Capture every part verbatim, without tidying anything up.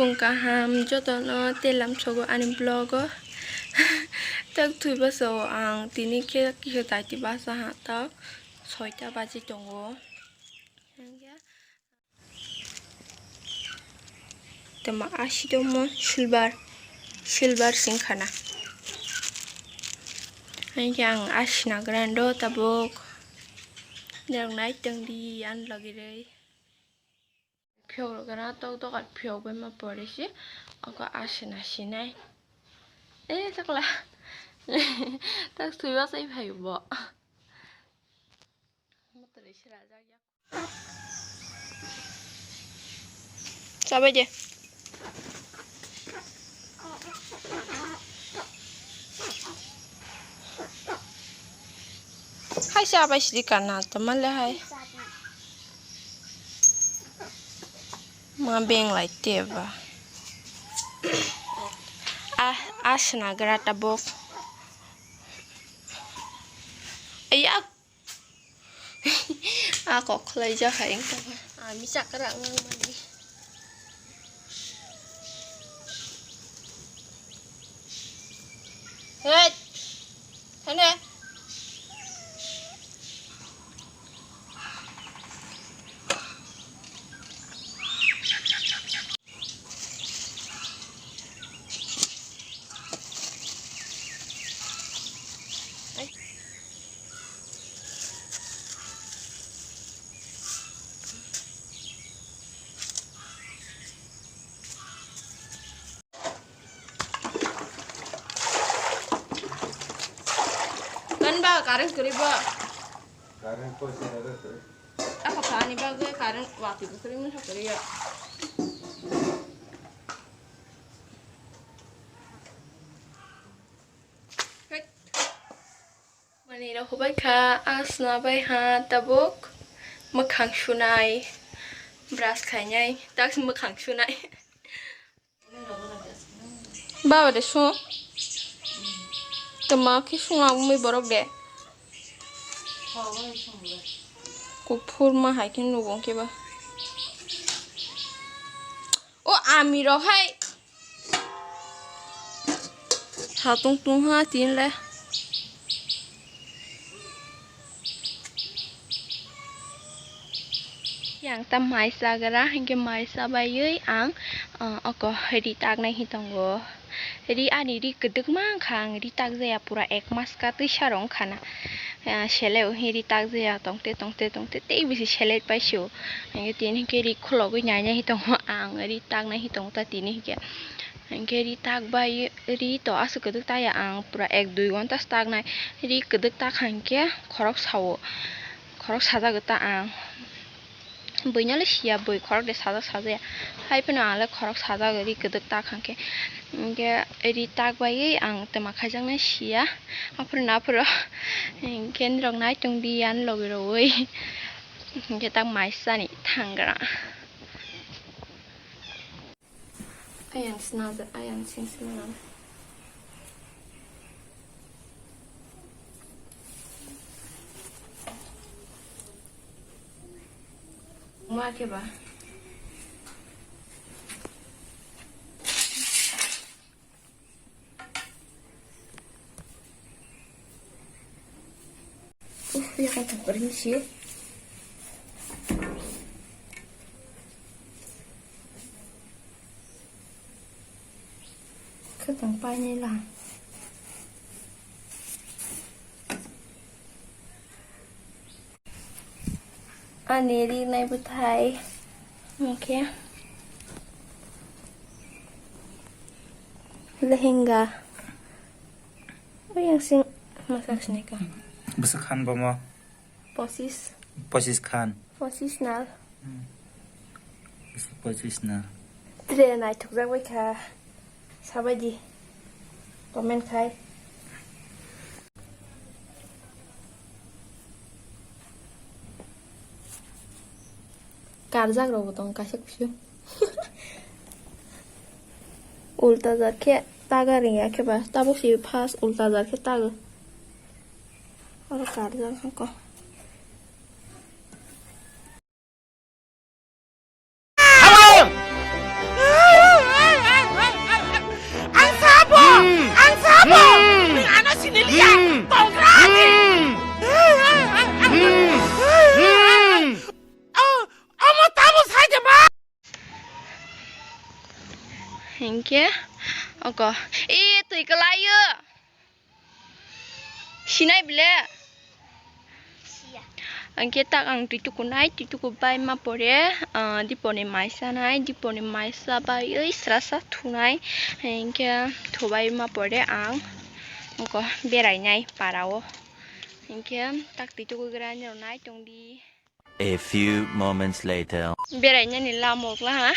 Phung kaham jotono telam sogo ani vlog o. Tak thwi basa o ang tini khe kisa daiti basa ha tak soita baji tongo. Tama asi tongmo silver, silver sing khana. Hingke ang asi nagrando tabuk. Nirok nai tongdi ani logiroi. Phiyok rok gana tok tok ar phiyok bai ma pore se. Oko asi na sinai. Eh, sakla. Tak suiwa sai phai bo. Motor isi rajak ya. Chabai de. Hai se abai sidi kana tama le hai. Ma beng lai te ba. A, a sinagra tabuk. Ai, a A kok khlai jak hai wngkha ba. Ami chakra wng mani. Hey! Thane! Kan ba, current kwrwi ba? Current ko se na kwrwi. Ako pani bagwi current wati kwrwi masa kwrwi ya. Mani rok hubai kha, ang sna bai ha tabuk mwkhang sunai, brush khainai, tak mwkhang sunai. Baba de su. Tama khe sung aboni borok de. Kuphur ma hai khe nugo khe ba. O ami rok hai. Satung tungha tin le. Yang ta mai chagra, hingke mai chabaiwi ang, ah, oko ri taknai hi tongo. Ri ani ri kwdwkma wngkha, ang ri takjaya pura ek mas ka twisa rok wngkha na. Ah, selai o hi ri takjaya tongte, tongte, tongte, tei bisi selai paisio. Hingke tini hingke ri khulogwi nainai hi tongo ang, ri taknai hi tongo ta tini hingke. Hingke ri tak bai, ri to aswk kwdwk ta ya ang pura ek dui ghonta se taknai. Ri kwdwk tak hingke khorok sao, khorok sajago ta ang. Buino le sia bui khorok de sajak sajaya. Hai phano ang le khorok sajak ri kwdwk tak hingke. Hingke ri tak baiwi ang twma khaijaknai sia. Aphuru naphuru hingke nirok nai tongdi ani logi rogwi. Hingke tak mai sani thangra. Ayang sinaja, ayang sing sinajak. Ma khe ba? Uf, ya kan tak kering sih. Khe tong painai la. Ani rinai bwthai. Hingkhe lehenga. Bai yang sing masak sini ka. Bwswk khan bomo? Pochis. Pochis khan. Pochis nal. Hmm. Bwswk pochis nal. Tre naithokjak bai kha. Sabaidi. Comment khai. Karjak rokbo tongo kaisa kusu. Ulta jak khe taga ringya khe ba, tabuk si first ulta jak khe tago. Oro karjak hwnkhe. Hinkhe oko. E, twi kwlaio. Sinai bile. Hinkhe tak ang twi tukunai, twi tuku bai ma pore, ah, diponi maisa nai, diponi maisa bai oi srasa thunai. Hinkhe thubai ma pore ang oko berainai parao. Hinkhe tak twi tuku gra nai tongdi. A few moments later. Berainani lama wngkha ha.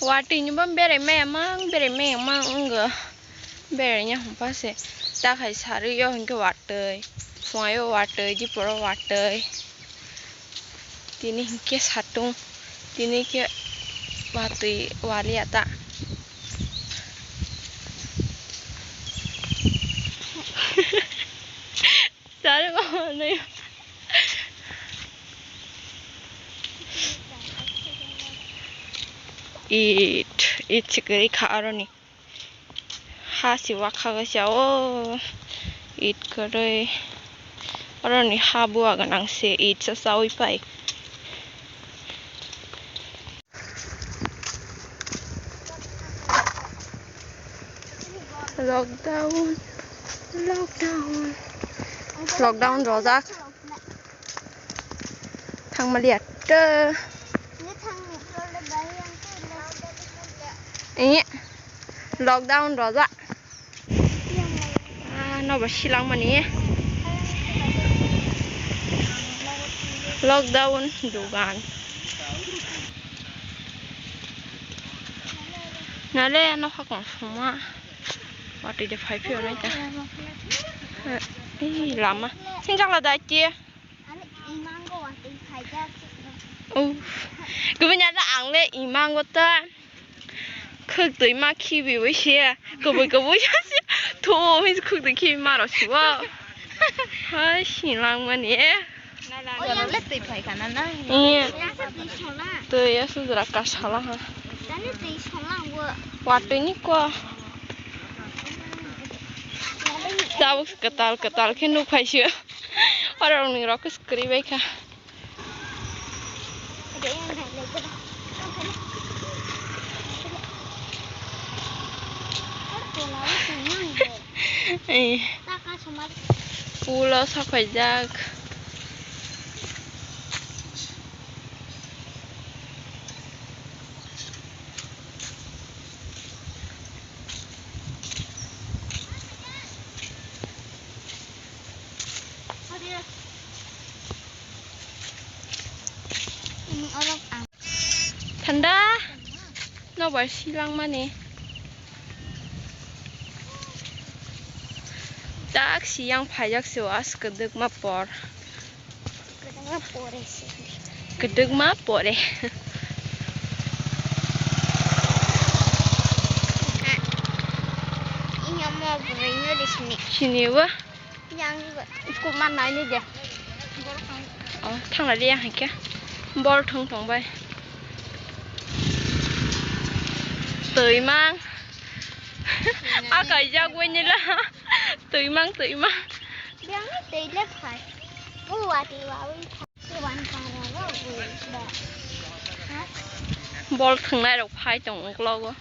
Watwi ni bo berai maya mang, berai maya mang wngkha. Beraina hwnpha se. Ta khai sarwi o hinkhe watwi. Phungai o watwi, dipor o watwi. Tini hinkhe satung. Tini khe watwi waliya ta. Chari mama nui. It, it sikiri kha aroni. Ha si wakha ga sia o. It kare. Aroni ha bua ganang se it sa sawi pai. Lockdown, lockdown, lockdown rojak. Thangmaliya to. Iya, lockdown rojak. Ah, nobo silangmani. Lockdown dugan. Nale nokha kongsoma. Watwi de phai phiyonai ta. Ei lama. Singjak la dai ti. Uff. Kubui nale ang le imango ta. Khwk twi ma khibiwi se, kubui kubui se, thu, hwnwi khwk twi khibi ma rw siwo. Hai, sinlangmani. Twi phai kana na? Iya. Twi aswk jora kasala ha. Watwi ni ko. Tabuk kwtal kwtal khe nuk phai se. Oro rok ni rok kwrwi bai kha. Eh. Pulo sokhaijak. Thanda no bai silangmani. Tak siyang phaijak se o as kwdwkma por. Kwdwkma pore. Sini o. Yang school man nai ni de. Oh, thangla de yang khe. Bol thung tong bai. Twi mang. A kaijak bai ni la. Twi mang, twi mang. Yang ni twi le phai. Bu wa twi wa wi phai. Twi wan phai ra bu da. Bol thungnai rok phai tong uklogo.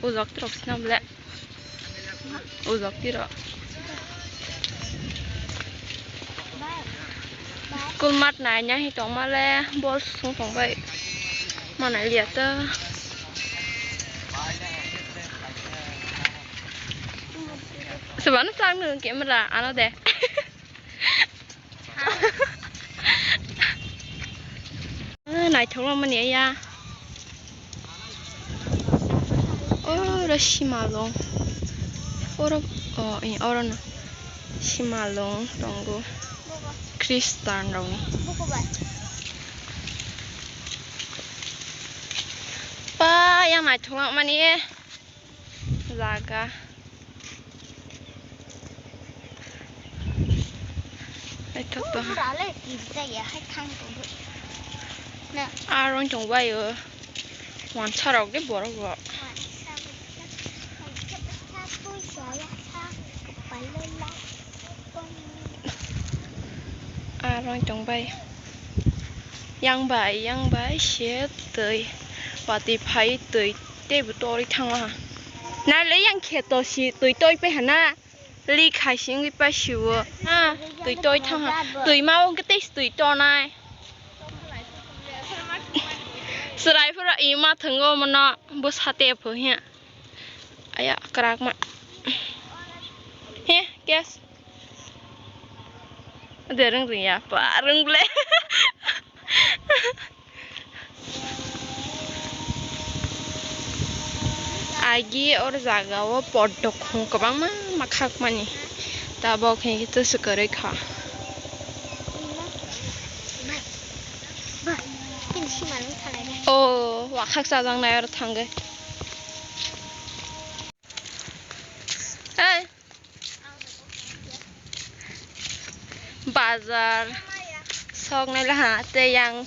Ujok trok sina ble. Ujok tiro. School mat nai nya hi tong male bol sung tong bai. Manai liya ta. Sebana chang nung camera ano de. Ah, naithok lamani ya. Oro simalong. Oro, oh, eh, oro no. Simalong tongo. Khristan rokni. Pa, yang naithok lamani. Jaga. Naithok to. Aro wng tong bai o. Wansa rok de borok rok. Aro wng tong bai. Yang bai, yang bai se twi. Watwi phai twi. Tei bo torwi thango ha. Na le yang khe to si twi toi pe hana. Li khai si wngwi pa si o. Ha, twi toi thang ha. Twi ma o khe tei si twi tonai. Chwrai phura i ma thango mono bo sate pho he. Aya krak ma. He, kes. De rwng rwya pa rwng ble. Agi or jaga o podok khung kwbangma ma khakmani. Tabok hinkhe tusu kwrwi kha. O wakhak chajaknai oro thangwi. Hey. Bazar sok nai laha tei yang,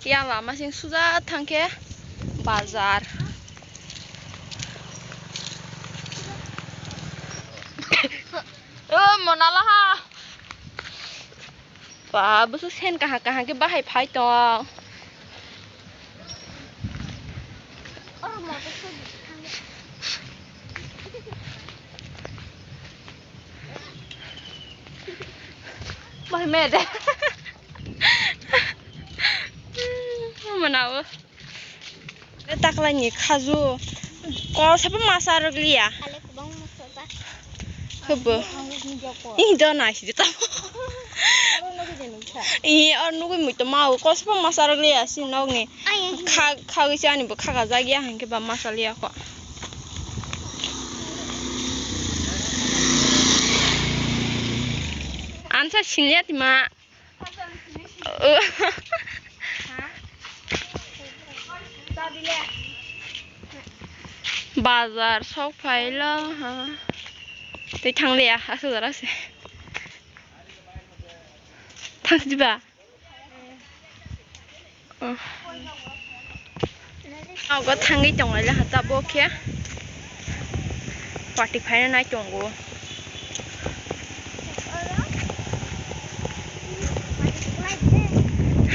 yang lama sing suja thangkhe bazar. O mona laha. Ba, bwswk sen kaham kaham khe bahai phai tong. Bahai mede. Manawo. Taklai ni khaju. Kosa pa masa rwgliya. Hwbo. Ih, do nai sidi tamo. Ih, or nugui mui to mau. Kosa pa masa rwgliya si nogni. Kha, khagwi si ani bo khaga jagya hinkhe ba masa liya kho. Ansa sinliya tima. Bazar sok phailo ha. Tei thangliya aswk jora se. Thangsi diba? Oh. Nogo thangwi tonglaila ha tabok khe. Party phaina nai tongo.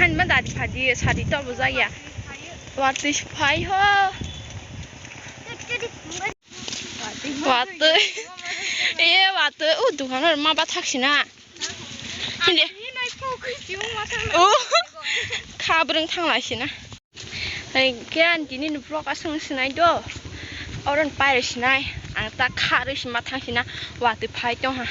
Hanma dadi phadi sadi tobo jaya. Watwi phai ho. Watwi. E watwi. U dukan ma ba thaksina. Hindi. O, kha bwrwng thanglaisina. Hai khe ani tini ni vlog aswk sinai do. Oro ni pairwi sinai. Ang ta kharwi sima thang sina. Watwi phai tongha.